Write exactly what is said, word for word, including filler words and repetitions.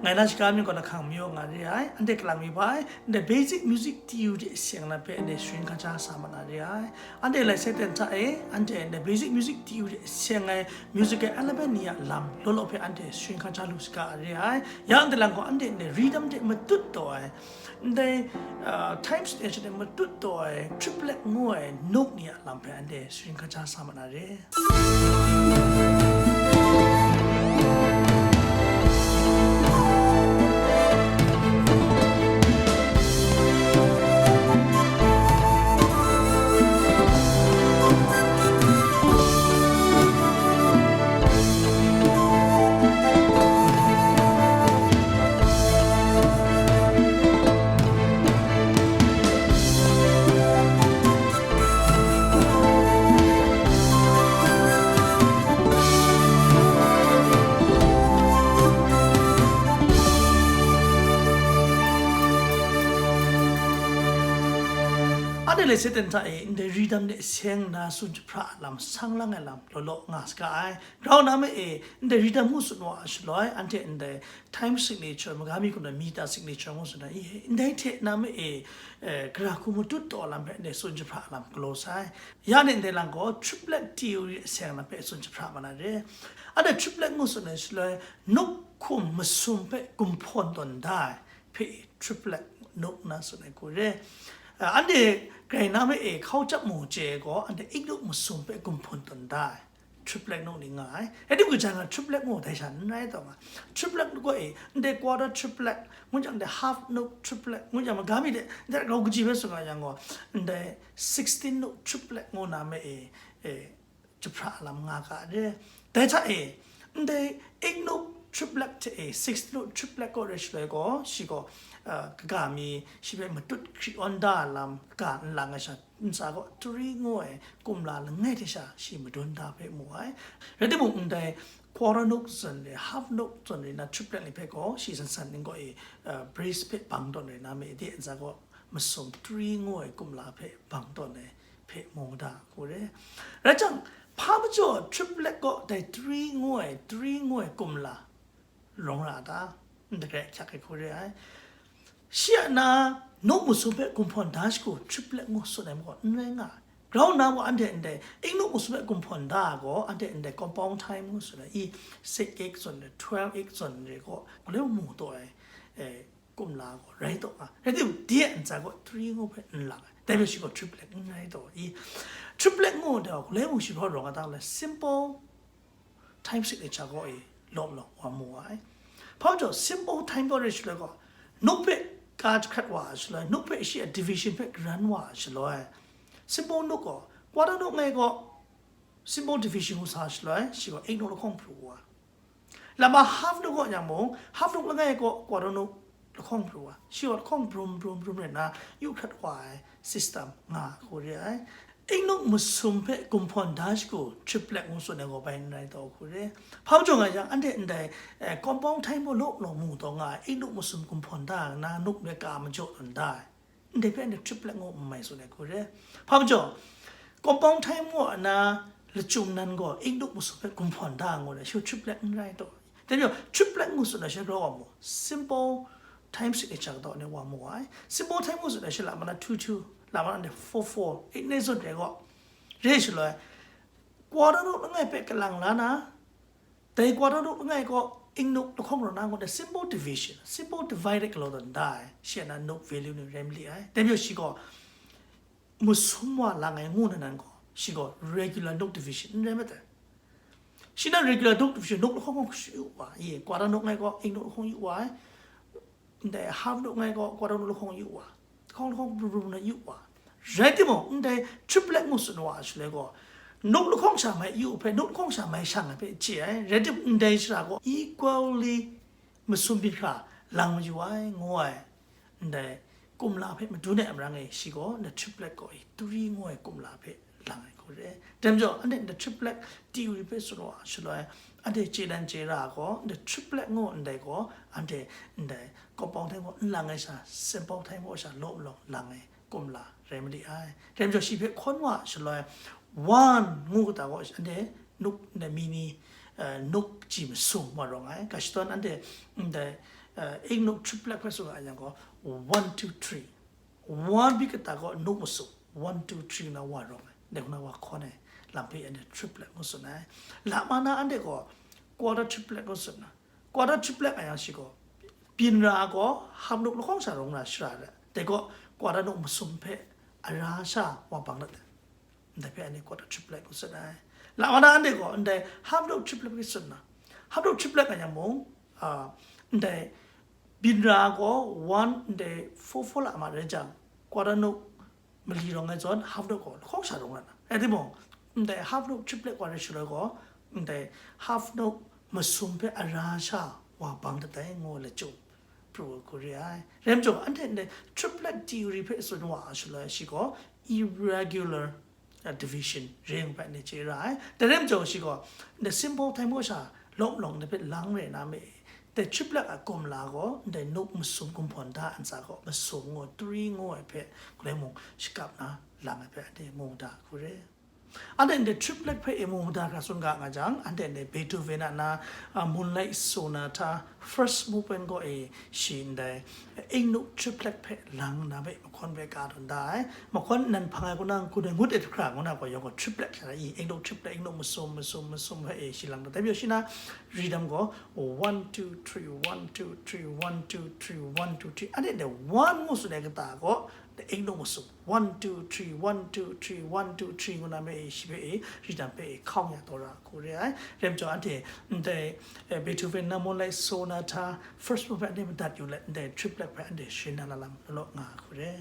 Ngai na shaga mi gaw lahkang mayu nga re ai, anhte kalang mi bai, ndai basic music theory seng na hpe ndai sharin hkaja sa ma na re ai. Anhte lai seten hta e, anhte ndai basic music theory seng ai musical element ni a lam law law hpe anhte sharin hkaja lu saga re ai. Ya anhte lang gaw anhte ndai rhythm hte matut taw ai, ndai, ah, time signature hte matut taw ai, triplet ngu ai note ni a lam hpe anhte sharin hkaja sa ma na re. Anhte lai seten hta e, ndai rhythm de seng na tsun jahpra lam, sang lang ai lam, law law nga saga ai. Grau na ma e, ndai rhythm ngu tsun wa shaloi, anhte ndai time signature, magami hkum na meter signature ngu tsun ai, ndai hte na ma e, eh, gara hku matut taw lam hpe ndai tsun jahpra lam galaw sai. Ya ni ndai lang gaw, triplet theory seng lam hpe tsun jahpra ma na re. Anhte triplet ngu tsun ai shaloi, note hkum masum hpe gumhpawn tawn da ai hpe triplet note na tsun ai hku re. Ah, anhte grai na ma e hkau chyap mu chye ai gaw, anhte iknote masum hpe gumhpawn tawn da ai. Triplet note ni nga ai. Rai tim, kaja nga triplet ngu dai sha n rai taw nga. Triplet gaw e, ndai quarter triplet, ngu jang ndai half note triplet, ngu jang magami de, ndai grau kaji hpe tsun nga yang gaw, ndai sixteen note triplet ngu na ma e, e, jahpra lam nga ga re. Dai hta e, ndai eight note triplet hte e, sixteen note triplet gaw rai shaloi gaw, shi gaw, ah, kaga mi, shi hpe matut hkri awn da lam, kaga n lang ai sha, ntsa gaw three ngu ai kumla langai hte sha shi madun da hpe mu ai. Rai timung, ndai quarter note zawn re, half note zawn re na triplet ni hpe gaw shi san san ning gaw e, uh, brace hpe bang tawn re na me de, ntsa gaw masum three ngu ai kumla hpe bang tawn ai hpe mu da hku re. Rai jang, hpa majaw triplet gaw dai three ngu ai, three ngu ai kumla rawng ra ta? Ndai hkyak ai hku re ai. Shi a na, note masum hpe gumhpawn da shagu triplet ngu tsun ai majaw n rai nga ai. Grau nna gaw anhte ndai eight note masum hpe gumhpawn da ai gaw, anhte ndai compound time ngu tsun ai, i six eight zawn re, twelve eight zawn re gaw, galoi mu taw ai, eh, kumla gaw rai taw nga. Rai timung, de a ntsa gaw three ngu hpe n lang ai. Dai hpe shi gaw triplet n rai taw i. Triplet ngu dai gaw, galoi mung shi hpa rawng a ta le, simple time signature gaw e, lawm lawm wa mu ai. Hpa majaw, simple time gaw rai shaloi gaw, note hpe ka jahkrat wa ai shaloi, note hpe shi a division hpe karan wa ai shaloi, simple note gaw, quarter note ngai gaw, simple division ngu sa shaloi, shi gaw eight note lahkawng pru wa. Lama half note gaw yang mung, half note langai gaw quarter note lahkawng pru wa. Shi gaw lahkawng brum brum brum rai nna, yu hkrat wa ai system nga hku re ai. Eight note masum hpe gumhpawn da shagu triplet ngu tsun ai gaw bai n rai taw hku re. Hpa majaw nga yang, anhte ndai, eh, compound time gaw law law mu taw nga ai, eight note masum gumhpawn da nna, note hpe ka majaw tawn da ai. Ndai hpe anhte triplet ngu n mai tsun ai hku re. Hpa majaw, compound time ngu a na lachyum nan gaw eight note masum hpe gumhpawn da ngu ai, shi triplet n rai taw. Dai majaw, triplet ngu tsun ai shi grau wa mu, simple time signature kataw ni wa mu ai. Simple time ngu tsun ai shi lama na two two, lama na four four, eight nine zawn re gaw, re shaloi, quarter note langai hpe kalang la na, dai quarter note langai gaw eight note lahkawng rawng na ngu ai, simple division, simple divide galaw tawn da ai, shi a na note value ni rai mali ai. Dai majaw shi gaw masum wa lang ai ngu na nan gaw, shi gaw regular note division n rai mat ai. Shi na regular note division, note lahkawng hkawng shi yu wa, ye, quarter note ngai gaw eight note lahkawng yu wa ai. Ndai half note ngai gaw quarter note lahkawng yu wa, lahkawng lahkawng brum brum na yu wa. Rai timung, ndai triplet ngu tsun wa ai shaloi gaw, note lahkawng sha mai yu hpe, note lahkawng sha mai shang ai hpe chye ai. Rai timung, ndai shara gaw equally masum byin hkra lang mayu ai, ngu ai. Ndai kumla hpe madun ai a marang e, shi gaw ndai triplet gaw e, three ngu ai kumla hpe lang ai hku re. Dai majaw, anhte ndai triplet theory hpe tsun wa shaloi, anhte chye dan chye ra gaw, ndai triplet ngu ndai gaw, anhte ndai compound time gaw n lang ai sha, simple time gaw sha law law lang ai kumla rai mali ai. Dai majaw, shi hpe hkawn wa shaloi, one ngu kata gaw, anhte nuk ndai mini, note ji masum wa rawng ai. Ga shadawn anhte ndai eight note triplet hpe tsun a yang gaw, one two three, one beat kata gaw note masum, one two three na wa rawng ai. Dai hku na wa hkawn ai lam hpe anhte triplet ngu tsun ai. Lama na anhte gaw quarter triplet ngu tsun ai. Quarter triplet a yang shi gaw, byin ra gaw half note lahkawng sha rawng na shara ai. Dai gaw quarter note masum hpe ara sha wa bang dat ai. Ndai hpe anhte quarter triplet ngu tsun ai. Lama na anhte gaw ndai half note triplet hpe tsun na. Half note triplet a yang mung, ndai byin ra gaw one ndai four four la ma rai jang, quarter note mali rawng ai zawn half note gaw lahkawng sha rawng na. Rai timung, ndai half note triplet wa rai shaloi gaw, ndai half note masum hpe ara sha wa bang dat ai ngu lachyum pru ai hku re ai. Rai majaw, anhte ndai triplet theory hpe tsun wa ai shaloi shi gaw irregular division ring hpe ni chye ra ai. Dai rai majaw shi gaw, ndai simple time sha lawm lawng ni hpe lang re na me. Dai triplet a kumla gaw, ndai note masum gumhpawn da ntsa gaw, masum ngu, three ngu ai hpe, galoi mung shakap na lang ai hpe anhte mu da hku re. Anhte ndai triplet hpe e mu da hkra tsun ga nga jang, anhte ndai Beethoven a na, Moonlight Sonata first movement gaw e shi ndai eight note triplet hpe lang na me, mahkawn hpe ka tawn da ai. Mahkawn nan hpang ai kaw na, kun ai ngut e hkra ngu na gaw, yawng gaw triplet sha na i, eight note triplet, eight note masum, masum, masum hpe e shi lang da. Dai majaw shi na rhythm gaw, one two three, one two three, one two three, one two three. Anhte ndai one ngu tsun ai kata gaw, eight note masum, one two three, one two three, one two three ngu na me e shi hpe e, rhythm hpe e hkawng ya taw ra hku re ai. Rai majaw anhte ndai Beethoven na Moonlight Sonata first movement anhte madat yu let, ndai triplet hpe anhte sharin na la lam law law nga hku re.